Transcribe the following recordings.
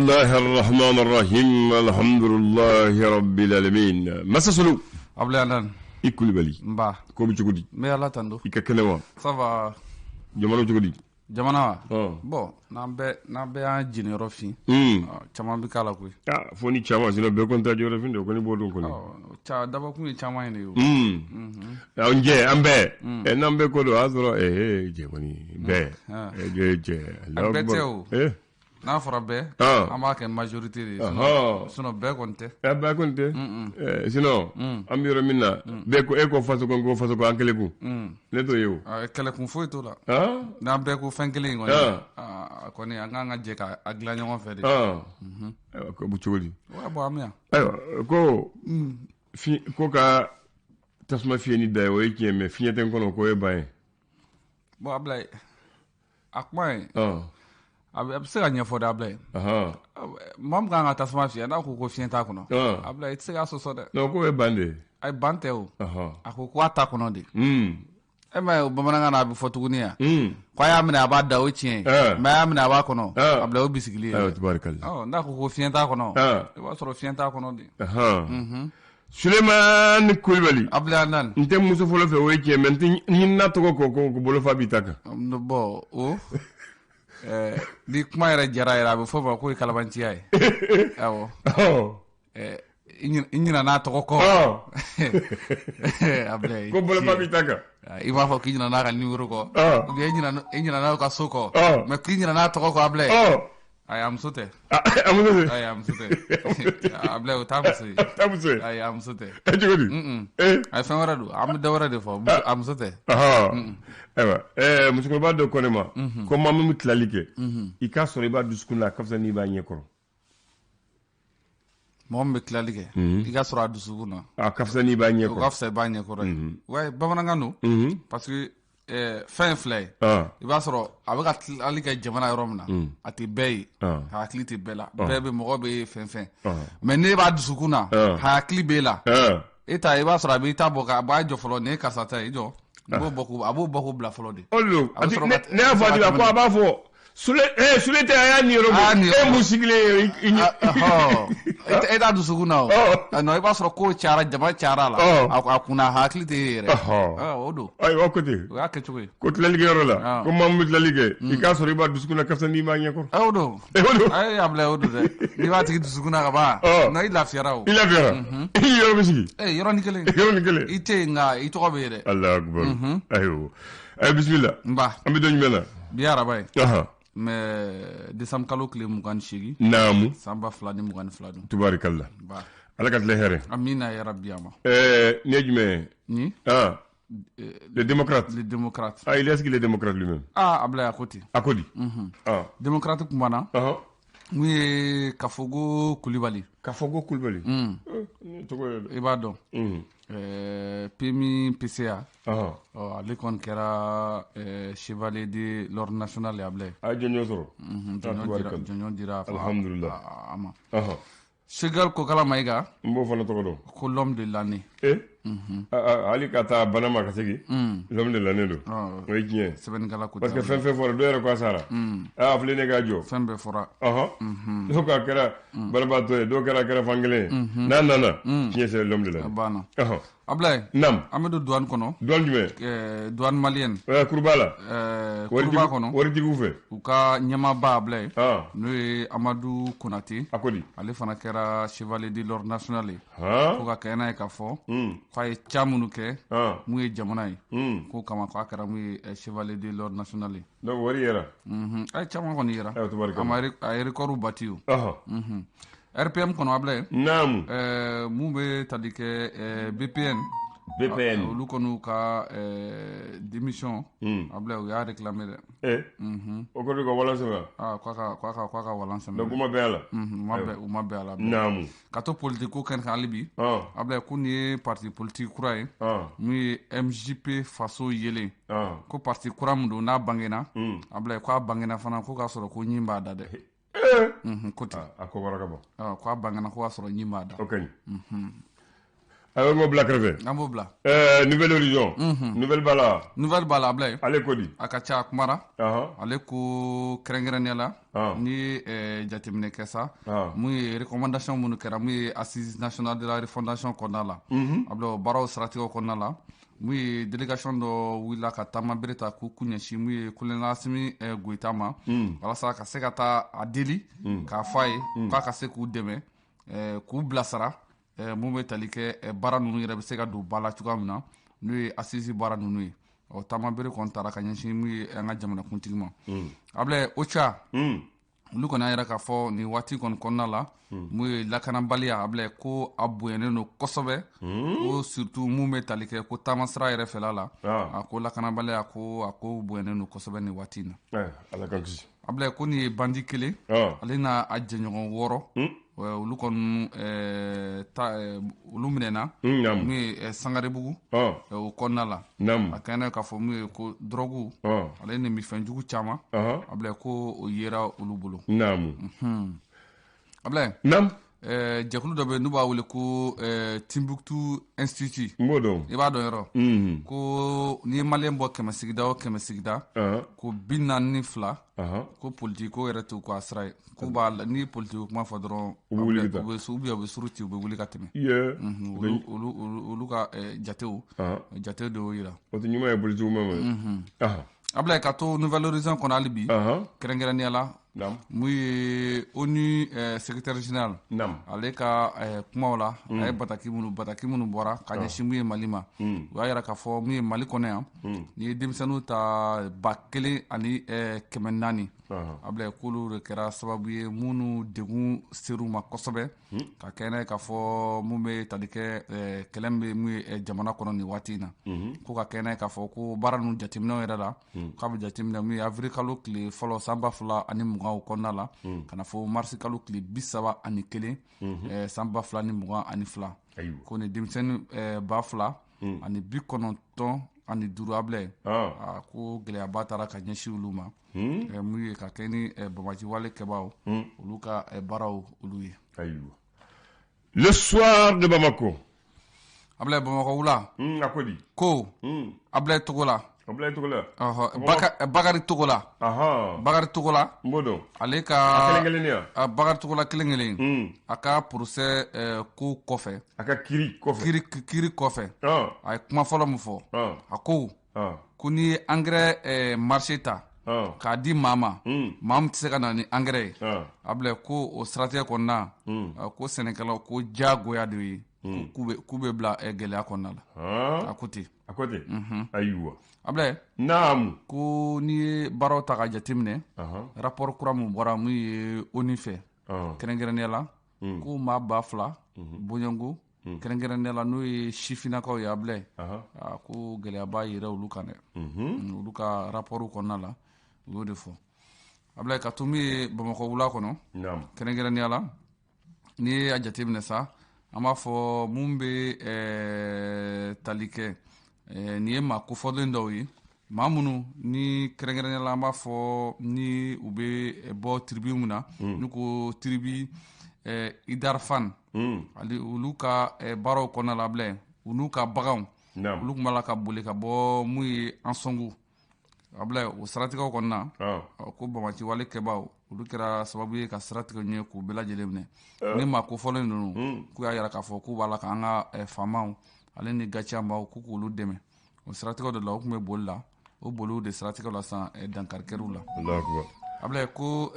Bisimilahi rahman rahim alhamdulilahi rabbil alamin. Masa Solo. Ablaye Andan. I Kulibali. Nba. Ko bɛ cogo di? N bɛ Ala tando. I ka kɛnɛ wa? Ça va. Jamana bɛ cogo di? Jamana wa? Ɔn. Bon, n'an bɛɛ y'an jeniyɔrɔ fin. Caman bɛ k'a la koyi. Ah, fo ni caman, sinon bɛɛ kɔni t'a jɔyɔrɔ fin de, o kɔni b'o dɔn kɔni. Ɔ, ca dabɔkun ye caman ye de ye o. An jɛ an bɛɛ. Ɛ, n'an bɛɛ ko don, o y'a sɔrɔ jɛ kɔni bɛɛ. Ɛ, jɛ jɛ. A bɛɛ tɛ o. N'a fɔra bɛɛ, an b'a kɛ majorité de ye. Sinon bɛɛ kɔni tɛ. Ɛ, bɛɛ kɔni tɛ. Ɛ, sinon an bɛ yɔrɔ min na, bɛɛ ko e ko faso ko, n ko faso ko, an kɛlɛ kun. Ne t'o ye o. Kɛlɛkun foyi t'o la. N'an bɛɛ ko fɛn kelen in kɔni. A kɔni an kan ka jɛ k'a dilan ɲɔgɔn fɛ de. Ayiwa, ko bɛ cogo di? Ouais, bon, an bɛ yan. Ayiwa, ko fi ko ka tasuma fiyɛ ni da ye, o ye tiɲɛ, mais fiɲɛ tɛ n kɔnɔ, k'o ye ban ye. Bon, Ablaye, a kuma in, a bɛ se ka ɲɛfɔ de, Ablaye. Maa min kan ka tasuma fiyɛ, n'a ko ko fiɲɛ t'a kɔnɔ, Ablaye, i tɛ se k'a sɔsɔ dɛ. Non, k'o ye ban de ye. Ayi, ban tɛ o. A ko ko a t'a kɔnɔ de. E ma ye o, bamanankan na a bɛ fɔ tuguni yan. Ko a y'a minɛ a b'a da, o tiɲɛ ye. Mais a y'a minɛ a b'a kɔnɔ. Ablaye, o bisigili ye. Ayiwa, tabarikalla. Ɔ, n'a ko ko fiɲɛ t'a kɔnɔ, i b'a sɔrɔ fiɲɛ t'a kɔnɔ de. Sulemani Kulibali. Ablaye Andan. N tɛ muso fɔlɔ fɛ, o ye tiɲɛ, mais n tɛ ɲinina tɔgɔ kɔ ko bolofa b'i ta kan. Bon, o ni kuma yɛrɛ jara yɛrɛ, a bɛ fɔ o ma k'o ye kalabanciya ye. Awɔ. I ɲinɛ n'a tɔgɔ kɔ. Ablaye. Ko bolofa b'i ta kan. I b'a fɔ k'i ɲinɛ n'a ka numéro kɔ. Ou bien i ɲinɛ n'a ka so kɔ. Mais k'i ɲinɛ n'a tɔgɔ kɔ, Ablaye. Ayi, a muso tɛ. A muso tɛ. Ayi, a muso tɛ. Ablaye, o t'a muso ye. T'a muso ye. Ayi, a muso tɛ. Ɛ, cogo di? Ayi, fɛn wɛrɛ don. An bɛ dɔ wɛrɛ de fɔ. A muso tɛ. Ayiwa, musokɔrɔba dɔ ko ne ma ko maa min bɛ tilali kɛ, i k'a sɔrɔ i b'a dusukun na, a ka fisa n'i b'a ɲɛ kɔrɔ. Mɔgɔ min bɛ tilali kɛ, i ka sɔrɔ a dusukun na, a ka fisa n'i b'a ɲɛ o kɔrɔ. Ka fisa i b'a ɲɛ kɔrɔ ye. Ouais, bamanankan don. Parce que fɛn ye fila ye. I b'a sɔrɔ a bɛ ka tilali kɛ jamana yɔrɔ min na, a tɛ bɛɛ ye. A hakili tɛ bɛɛ la. Bɛɛ bɛ mɔgɔ bɛ fɛn fɛn. Mais n'e b'a dusukun na, a hakili b'e la. E ta, i b'a sɔrɔ a b'i ta bɔ, a b'a jɔ fɔlɔ, nin ye karisa ta ye, i jɔ. A b'o bɔ k'o bila fɔlɔ de. O de don. Ne y'a fɔ a tigi ma ko a b'a fɔ Sule, Sule tɛ, a y'a niyɔrɔ bɔ. E mun sigilen ye i ɲɛ. E t'a dusukun na o. Non, i b'a sɔrɔ ko cayara, jama cayara a la. A kunna, a hakili tɛ e yɛrɛ. O don. Ayiwa, ko ten. O y'a kɛcogo ye. Ko tilalikɛyɔrɔ la, ko maa min bɛ tilali kɛ, i k'a sɔrɔ i b'a dusukun na, ka fisa n'i b'a ɲɛ kɔrɔ. O don. O don. Ayi, Ablaye, o don dɛ. N'i b'a tigi dusukun na ka ban, non, i lafiyara o. I lafiyara. I yɔrɔ bɛ sigi. Yɔrɔnin kelen. Yɔrɔnin kelen. I tɛ yen, nka i tɔgɔ bɛ yen dɛ. Alahu akubar. Ayiwa. Ayi, bisimila. Nba. An bɛ don jumɛn na? Bi ye araba ye. Mais décembre kalo tile 28. Naamu. San 2022 don. Tubarikalla. Ala ka tile hɛrɛ. Amina ya rabbi ama. Nin ye jumɛn ye? Ni? Ah. Le démocrate. Le démocrate. Ah, il est-ce qu'il est démocrate lui-même? Ah, Ablaye, a ko ten. A ko di? Ah. Démocrate kumana. Mun ye Kafogo Kulibali. Kafogo Kulibali. Tɔgɔ ye. I b'a dɔn. PMU PCA. Ale kɔni kɛra chevalier de l'ordre national ye, Ablaye. A ye jɔnjɔn sɔrɔ. Jɔnjɔn dira Alhamdulillah. a ma. Choguel Kokalla Maïga. N b'o fana tɔgɔ dɔn. Ko l'homme de l'année. Hali ka taa bana ma ka segin. L'homme de l'année don. O ye tiɲɛ ye. Sɛbɛnnikɛla ko. Parce que fɛn fɛn fɔra, dɔw yɛrɛ ko a sara. A filɛ, ne k'a jɔ. Fɛn bɛɛ fɔra. Dɔw ko a kɛra banabaatɔ ye, dɔw kɛra a kɛra fan kelen ye. N'a nana, tiɲɛ, c'est l'homme de l'année. A banna. Ablaye. Naam. An bɛ don douane kɔnɔ. Douane jumɛn? Douane malienne. Kuruba la. Kuruba kɔnɔ. Waritigiw fɛ. U ka ɲɛmaaba, Ablaye. N'o ye Amadu Konate. A ko di? Ale fana kɛra chevalier de l'ordre national ye. Ko ka kɛ n'a ye k'a fɔ k'a ye ca minnu kɛ mun ye jamana ye. K'o kama k'a kɛra mun ye chevalier de l'ordre national ye. Donc wari yera. A ye caman kɔni yera. Ayiwa, tabarikala. A ye record battu o. RPM kɔnɔ, Ablaye. Naamu. Mun bɛ tali kɛ BPN. BPN. Olu kɔni ka démission. Ablaye, u y'a réclamé dɛ. O kɔrɔ ka walan sɛmɛ. Aa, k'a ka walan sɛmɛ. Donc u ma bɛn a la. U ma bɛn a la. Naamu. Ka to politique ko kɛnɛ kan hali bi. Ablaye, ko nin ye parti politique kura ye. Mun ye MJP Faso Yelen. Ko parti kura min don, n'a bangena. Ablaye, ko a bangena fana ko k'a sɔrɔ ko ɲin b'a da dɛ. Ko ten. A ko wara ka bɔ. Ko a bangena ko k'a sɔrɔ ɲin b'a da. O ka ɲi. Ayiwa, n k'o bila kɛrɛfɛ. An b'o bila. Nouvel Horizon, nouvelle b'a la. Nouvelle b'a la, Ablaye. Ale ko di? A ka ca, a kumara. Ale ko kɛrɛnkɛrɛnnenya la, n'i ye jateminɛ kɛ sa, mun ye recommandation minnu kɛra, mun ye Assise nationale de la refondation kɔnɔna la, Ablaye, o baaraw siratigɛw kɔnɔna la, mun ye délégation dɔ wulila ka taama bere ta k'u kun ɲɛsin mun ye colonel Asimi Goyita ma, walasa ka se ka taa a deli k'a fɔ a ye k'a ka se k'u dɛmɛ, k'u bilasira, mun bɛ tali kɛ baara ninnu yɛrɛ bɛ se ka don ba la cogoya min na, n'o ye assise baara ninnu ye. Ɔ, taama bere kɔni taara ka ɲɛsin mun ye an ka jamanakuntigi ma, Ablaye. OCHA, olu kɔni y'a yira k'a fɔ nin waati kɔni kɔnɔna la, mun ye lakanabaliya, Ablaye, ko a bonyanen don kosɛbɛ, ko surtout mun bɛ tali kɛ ko taamasira yɛrɛ fɛla la, a ko lakanabaliya, ko a ko bonyanen don kosɛbɛ nin waati in na. Ala k'an kisi. Ablaye, ko nin ye bandi kelen, ale n'a a jɛɲɔgɔn 6, olu kɔni ta, olu minɛna mun ye Sangarebugu o kɔnɔna la. A kɛnɛ k'a fɔ mun ye ko dɔrɔgu ale ni minfɛnjugu caman, Ablaye, ko o yera olu bolo. Ablaye, jɛkulu dɔ bɛ yen n'u b'a wele ko Timbuktu Institute. N b'o dɔn. I b'a dɔn yɔrɔ ko n'i ye maliyɛn bɔ 100 sigida o 100 sigida, ko 42, ko politiki ko yɛrɛ t'u ka sira ye, k'u b'a la, n'i ye politiki kuma fɔ dɔrɔn, u bɛ wuli ka taa, u bɛ u bɛ suru ci, u bɛ wuli ka tɛmɛ. Olu ka jatew de y'o yira. O tɛ ɲuman ye politiki ma ma. Ablaye, ka to Nouvel Horizon kɔnɔ hali bi, kɛrɛnkɛrɛnnenya la, mun ye ONU secrétaire général, ale ka kumaw la, a ye bataki minnu bɔra ka ɲɛsin mun ye Mali ma, u y'a yira k'a fɔ mun ye Mali kɔnɔ yan, n'i ye denmisɛnninw ta 1400, Ablaye, k'olu de kɛra sababu ye minnu degun ser'u ma kosɛbɛ, ka kɛ n'a ye k'a fɔ mun bɛ tali kɛ kɛlɛ min bɛ mun ye jamana kɔnɔ nin waati in na, ko ka kɛ n'a ye k'a fɔ ko baara ninnu jateminɛw yɛrɛ la, k'a bɛ jateminɛ mun ye avril kalo tile fɔlɔ san 2020 o kɔnɔna la, ka na fɔ marisi kalo tile 31 san 2022, ko nin denmisɛnnin 2095, Ablaye, ko gɛlɛyaba taara ka ɲɛsin olu ma, mun ye ka kɛ ni bamaji wale kɛbaaw olu ka baaraw olu ye. Ayiwa, Le Soir de Bamako. Ablaye, Bamakɔ wula. A ko di? Ko Ablaye Togola. Ablaye Togola. Bakari Togola. Bakari Togola. N b'o dɔn. Ale ka a kelen kelen ya. Bakari Togola kelen kelen, a ka procès ko kɔfɛ. A ka kiri kɔfɛ. Kiri kɔfɛ, a ye kuma fɔlɔ min fɔ, a ko ko n'i ye engrais marché ta k'a di maa ma, maa min tɛ se ka na ni engrais ye, Ablaye, ko o siratigɛ kɔnɔna, ko sɛnɛkɛlaw ko diyagoya de ye k'u bɛ bila gɛlɛya kɔnɔna la, a ko ten. A ko ten, ayiwa. Ablaye. Naamu. Ko n'i ye baaraw ta ka jateminɛ, rapport kura mun bɔra mun ye ONU fɛ, kɛrɛnkɛrɛnnenya la, ko maa 2000 bɔɲɔgɔnko, kɛrɛnkɛrɛnnenya la n'o ye sifinnakaw ye, Ablaye, ko gɛlɛyaba yera olu kan dɛ. Olu ka rapport kɔnɔna la, u y'o de fɔ. Ablaye, ka to min ye Bamakɔ wula kɔnɔ, kɛrɛnkɛrɛnnenya la, n'i y'a jateminɛ sa, an b'a fɔ mun bɛ tali kɛ nin ye maa kofɔlen dɔw ye, maa minnu ni kɛrɛnkɛrɛnnenya la an b'a fɔ ni u bɛ bɔ tribu min na, n'u ko tribu Idarfan, ale olu ka baaraw kɔnɔna la, Ablaye, u n'u ka baganw, olu tun b'a la ka boli ka bɔ mun ye Ansɔngu, Ablaye, o siratigɛw kɔnɔna, ko bamaci wale kɛbaaw olu kɛra sababu ye ka sira tigɛ ɲɛ k'u bɛɛ lajɛlen minɛ. Ni maa kofɔlen ninnu, k'u y'a yira k'a fɔ k'u b'a la k'an ka faamaw ale ni gaciyamaw k'u k'olu dɛmɛ o siratigɛw de la. U tun bɛ boli la, o boliw de siratigɛw la sisan, dankari kɛr'u la. Ablaye, ko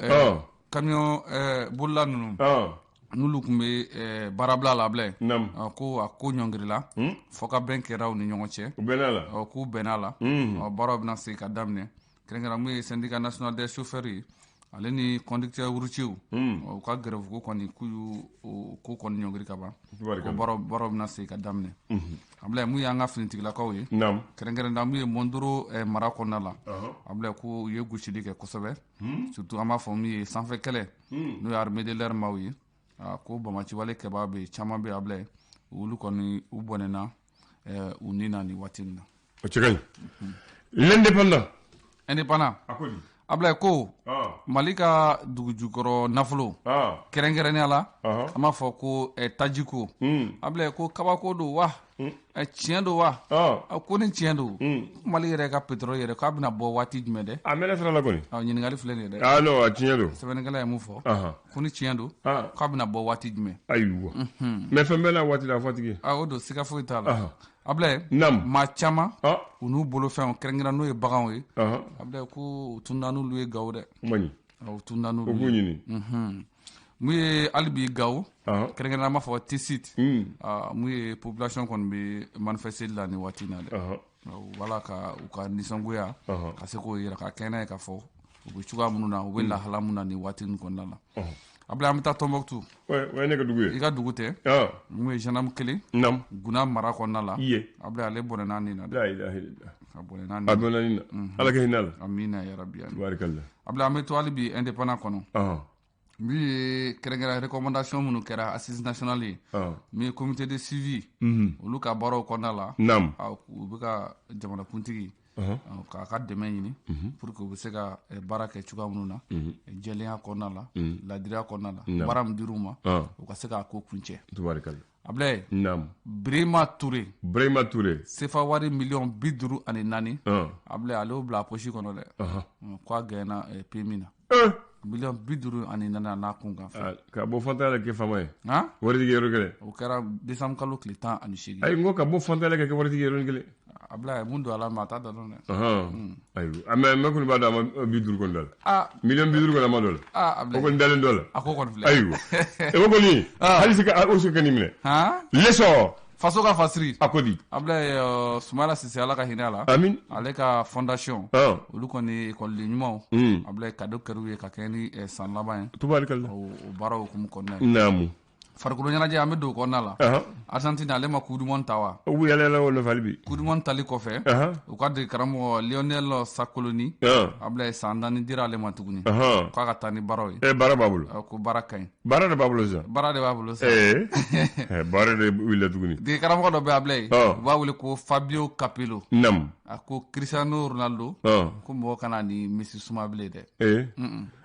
camion bolila ninnu n'olu tun bɛ baarabila la, Ablaye, ko a ko ɲɔngirila, fɔ ka bɛn kɛra u ni ɲɔgɔn cɛ. U bɛn'a la. K'u bɛn'a la, baaraw bɛna se ka daminɛ. Kɛrɛnkɛrɛn mun ye syndicat national des chauffeurs ye, ale ni conducteur routier, u ka grève ko kɔni, k'u y'u ko kɔni ɲɔngiri ka ban, ko baaraw bɛna se ka daminɛ. Ablaye, mun y'an ka finitigilakaw ye, kɛrɛnkɛrɛnnenya mun ye Mondoro mara kɔnɔna la, Ablaye, ko u ye gosili kɛ kosɛbɛ, surtout an b'a fɔ min ye sanfɛ kɛlɛ, n'o ye armée de l'air maaw ye, ko bamaci wale kɛbaa bɛ yen caman bɛ yen, Ablaye, olu kɔni u bɔnɛna u ni na nin waati in na. O cɛ ka ɲi. L'Indépendant. Indépendant. A ko di? Ablaye ko Mali ka dugujukɔrɔ nafolo kɛrɛnkɛrɛnnenya la an b'a fɔ ko tajiko Ablaye ko kabako don wa tiɲɛ don wa ko ni tiɲɛ don Mali yɛrɛ ka pétrole yɛrɛ k'a bɛna bɔ waati jumɛn dɛ a mɛnna sira la kɔni ɲininkali filɛ nin ye dɛ ah non a tiɲɛ don sɛbɛnnikɛla ye mun fɔ ko ni tiɲɛ don k'a bɛna bɔ waati jumɛn ayiwa mais fɛn bɛɛ n'a waati la a fɔ tigi o don siga foyi t'a la Ablaye naamu maa caman u n'u bolofɛnw kɛrɛnkɛrɛn n'o ye baganw ye Ablaye ko u tununna n'olu ye Gawo dɛ u tununna n'olu ye u k'u ɲini mun ye hali bi Gawo kɛrɛnkɛrɛn an b'a fɔ Tessit mun ye population kɔni bɛ manifester la nin waati in na dɛ wala ka u ka nisɔngoya ka se k'o yira ka kɛnɛ ye k'a fɔ u bɛ cogoya minnu na u bɛ lahala minnu na nin waati nin kɔnɔna la Ablaye an bɛ taa Tɔnbɔkutu o ye ne ka dugu ye i ka dugu tɛ mun ye gendarme kelen Guna mara kɔnɔna la Ablaye ale bɔnɛna nin na dɛ a bɔnɛna nin na Ala ka hinɛ a la amina yarabi Ablaye an bɛ to hali bi indépendant kɔnɔ min ye kɛrɛnkɛrɛn recommandation minnu kɛra assise nationale ye min ye comité de suivi olu ka baaraw kɔnɔna la u bɛ ka jamanakuntigi k'a ka dɛmɛ ɲini pour que u bɛ se ka baara kɛ cogoya minnu na jɛlenya kɔnɔna la ladiriya kɔnɔna la baara min dir'u ma u ka se k'a ko kuncɛ Ablaye Birima Toure Birima Toure sefa wari miliyɔn 54 Ablaye ale y'o bila a poche kɔnɔ dɛ k'a gagnéna PMU na miliyɔn 54 a n'a kun kan fɛn ka bɔ fantanya la kɛ faama ye waritigi yɔrɔ kelen o kɛra décembre kalo tile 18 ayi n ko ka bɔ fantanya la ka kɛ waritigi yɔrɔ kelen Ablaye mun don ala ma a t'a da dɔn dɛ ayiwa mais ne kɔni b'a dɔn a ma 50 kɔni d'a la miliyɔn 50 kɔni a ma dɔ la o kɔni dalen dɔ la a ko kɔni filɛ ayiwa o kɔni hali se ka o se ka nin minɛ l'essor faso ka fasiri a ko di Ablaye Sumayila Sise Ala ka hinɛ a la amin ale ka fondation olu kɔni ekɔliden ɲumanw Ablaye cadeau kɛr'u ye ka kɛɲɛ ni san laban ye tubaarikala o baaraw hukumu kɔnɔna ye naamu farikolo ɲɛnajɛ an bɛ don o kɔnɔna la Argentine ale ma coupe du monde ta wa u b'u yala yala o nɔfɛ hali bi coupe du monde tali kɔfɛ u ka dege karamɔgɔ Lionel Scaloni Ablaye san 4 dira ale ma tuguni k'a ka taa ni baaraw ye baara b'a bolo ko baara ka ɲi baara de b'a bolo sisan baara de b'a bolo sisan baara de wulila tuguni dege karamɔgɔ dɔ bɛ Ablaye u b'a wele ko Fabio Capello naamu a ko Cristiano Ronaldo ko mɔgɔ kana ni Messi suma bilen dɛ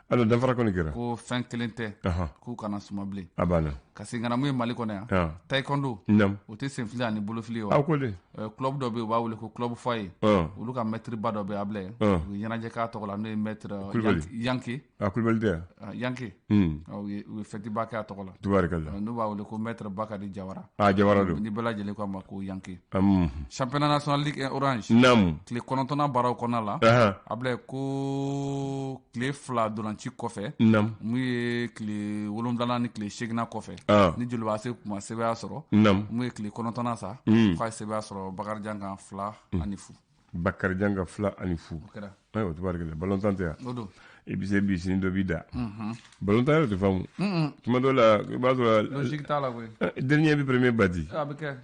Alors danfara kɔni kɛra ko fɛn kelen tɛ k'u kana suma bilen a banna ka segin ka na mun ye Mali kɔnɔ yan taekwondo o tɛ senfili ani bolofili ye wa aw ko de club dɔ bɛ yen u b'a wele ko club foyer olu ka maître ba dɔ bɛ Ablaye u ye ɲɛnajɛ k'a tɔgɔ la n'o ye maître Yanke a Kulubali tɛ Yanke u ye fête ba kɛ a tɔgɔ la tubaarikala n'u b'a wele ko maître Bakari Jawara a Jawara don ni bɛɛ lajɛlen k'a ma ko Yanke championnat national Ligue 1 Orange naamu tile 9nan baaraw kɔnɔna la Ablaye ko tile 2 dolanci kɔfɛ mun ye tile 7nan ni tile 8nan kɔfɛ ni Joliba AC kun ma sebaaya sɔrɔ mun ye tile 9nan sa k'a ye sebaaya sɔrɔ Bakarijan kan 2-0 Bakarijan kan 2-0 ayiwa tubaarikala balontan tɛ yan o don i bɛ se bi sini dɔ b'i da balontan yɛrɛ tɛ faamu tuma dɔ la i b'a sɔrɔ logique t'a la koyi dernier bɛ premier battre a bɛ kɛ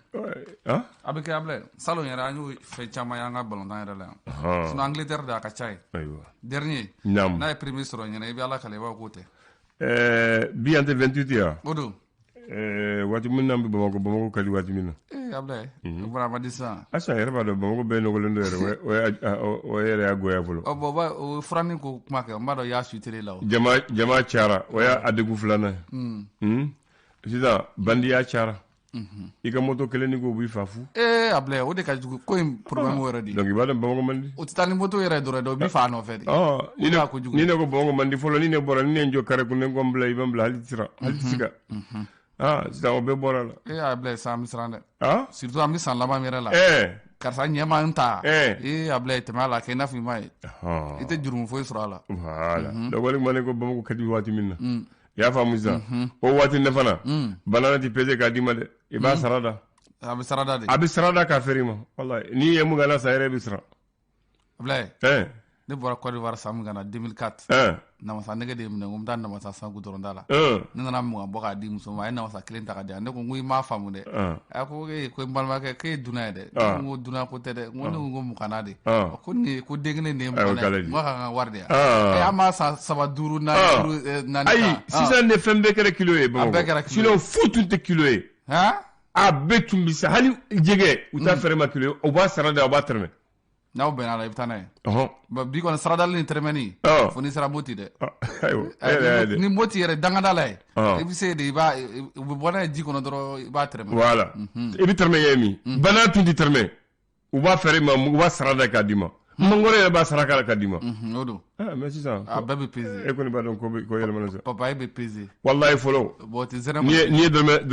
a bɛ kɛ Ablaye salon yɛrɛ an y'o fɛn caman y'an ka balontan yɛrɛ la yan sinon Angleterre de a ka ca ye ayiwa dernier n'a ye premier sɔrɔ ɲɛna i bɛ Ala kale i b'a fɔ k'o tɛ bi an tɛ 28 yan o don waati min na an bɛ Bamakɔ Bamakɔ ka di waati min na ee Ablaye o fana ma di sisan Asa yɛrɛ b'a dɔn Bamakɔ bɛɛ nɔgɔlen don yɛrɛ o yɛrɛ y'a goya fɔlɔ ɔ bon o furanin ko kuma kɛ n b'a dɔn i y'a su télé la o jama cayara o y'a degun filanan ye sisan bandiya cayara i ka moto kelen ni ko b'i fa fu ee Ablaye o de ka jugu ko in problème yɛrɛ de donc i b'a dɔn Bamakɔ man di o tɛ taa ni moto yɛrɛ dɔrɔn dɛ o b'i fa nɔfɛ de ni ne ko Bamakɔ man di fɔlɔ ni ne bɔra ni ne n jɔ carré kun ne ko n bila i bɛ n bila hali siran hali siga sisan o bɛɛ bɔra la ee Ablaye sisan an bɛ siran dɛ surtout an bɛ san laban yɛrɛ la karisa ɲɛ ma n ta ee Ablaye tɛmɛ a la kɛ i n'a fɔ i m'a ye i tɛ jurumu foyi sɔrɔ a la voilà donc walima ne ko Bamakɔ ka di waati min na i y'a faamu sisan o waati ne fana banana ti pese k'a d'i ma dɛ i b'a sara da a bɛ sara da de a bɛ sara da k'a feere i ma walayi n'i ye mun kana san yɛrɛ bɛ siran Ablaye ne bɔra Côte d'Ivoire san min ka na 2004 namasa nege de ye minɛ ko n bɛ taa namasa san goudron da la ne nana 20 bɔ k'a di muso ma a ye namasa kelen ta ka di yan ne ko n ko i m'a faamu dɛ a ko ee ko n balimakɛ k'e ye dunan ye dɛ ne ko dunan ko tɛ dɛ n ko ne ko muganna de ko nin ko den kelen de ye muganna ye n ko a ka n ka wari de yan an b'a san saba duuru naani duuru naani ayi sisan de fɛn bɛɛ kɛra kilo ye Bamakɔ a bɛɛ kɛra kilo ye sinon fu tun tɛ kilo ye a bɛɛ tun bɛ sa hali jɛgɛ u t'a feere ma kilo ye u b'a sara de u b'a tɛrɛmɛ. N'aw bɛnna a la, i bɛ taa n'a ye. Ɔhɔn. Bon, bi kɔni saradali ni tɛrɛmɛni, fo n'i sera Moti dɛ. Ayiwa, e yɛrɛ y'a ye dɛ. Ni Moti yɛrɛ dangada la ye, i bɛ se de, i b'a, u bɛ bɔ n'a ye ji kɔnɔ dɔrɔn, i b'a tɛrɛmɛ. Voilà, i bɛ tɛrɛmɛ ye min, bana tun tɛ tɛrɛmɛ, u b'a feere i ma, u b'a sara da k'a d'i ma. Mangoro yɛrɛ b'a sara k'a d'i ma. O don. Mais sisan. A bɛɛ bɛ peser. E kɔni b'a dɔn ko bɛ ko yɛlɛmana sisan. Papaye bɛ peser. Walayi fɔlɔ. Bon, o tɛ zɛrɛ. N'i ye dɔrɔmɛ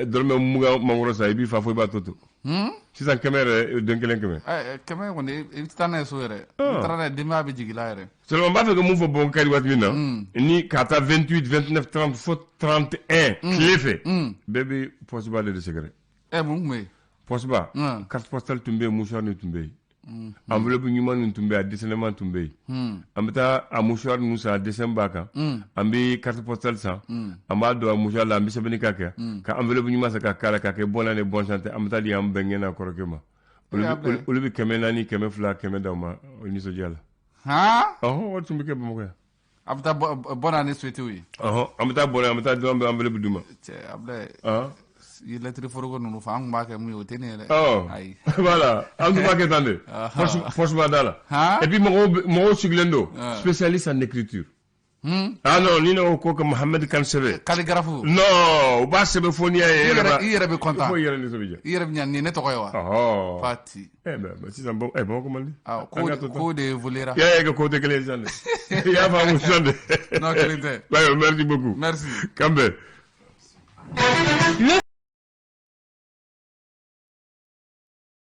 20 mangoro san, i b'i fa fo i b'a to to. Sisan 100 yɛrɛ, den kelen 100. 100 kɔni, i bɛ taa n'a ye so yɛrɛ. N'i taara n'a ye, denbaya bɛ jigin i la yɛrɛ. Seulement n b'a fɛ ka mun fɔ Bamakɔ kari waati min na. Ni ka taa 28, 29, 30 fo 31 tile fɛ. Bɛɛ bɛ poste ba de sɛgɛrɛ. Mun tun bɛ yen? Poste ba. Carte postale tun bɛ yen, mouchoir ni tun bɛ yen. Enveloppe ɲuman ninnu tun bɛ yen, a dessin tun bɛ yen. An bɛ taa a mouchoir ninnu san, a dessin b'a kan. An bɛ carte postale san. An b'a don a mouchoir la, an bɛ sɛbɛnni k'a kɛ. Ka enveloppe ɲuman san ka k'a la, k'a kɛ bonne année, bonne santé. An bɛ taa di an bɛnkɛ n'a kɔrɔkɛ ma. Olu bɛ 400, 200, 100 d'aw ma o nisɔndiya la. Ɔhɔn, o tun bɛ kɛ Bamakɔ yan. A bɛ taa bonne année souhaiter u ye. Ɔhɔn, an bɛ taa bonne, an bɛ taa dɔrɔn, an bɛ enveloppe d'u ma. Cɛ Abulaye. I lettre foroko ninnu fɔ, an tun b'a kɛ mun ye, o tɛ nin ye dɛ. Ayi. Voilà, an tun b'a kɛ tan de. Poste ba da la. Et puis mɔgɔw sigilen don. Spécialiste en écriture. Ah non, ni ne ko ka Mohamed Kan sɛbɛn. Calligraphe. Non, u b'a sɛbɛn fo n'i y'a ye. I yɛrɛ bɛ content. Fo i yɛrɛ nisɔn bɛ diya. I yɛrɛ bɛ ɲa, nin ye ne tɔgɔ ye wa? Ɔhɔ. Fati. Mais sisan Bamakɔ man di. Ko de évoluera. I y'a ye ko tɛ kelen ye sisan dɛ. I y'a faamu sisan dɛ. Non, kelen tɛ. Ayiwa, merci beaucoup. Merci. K'an bɛn.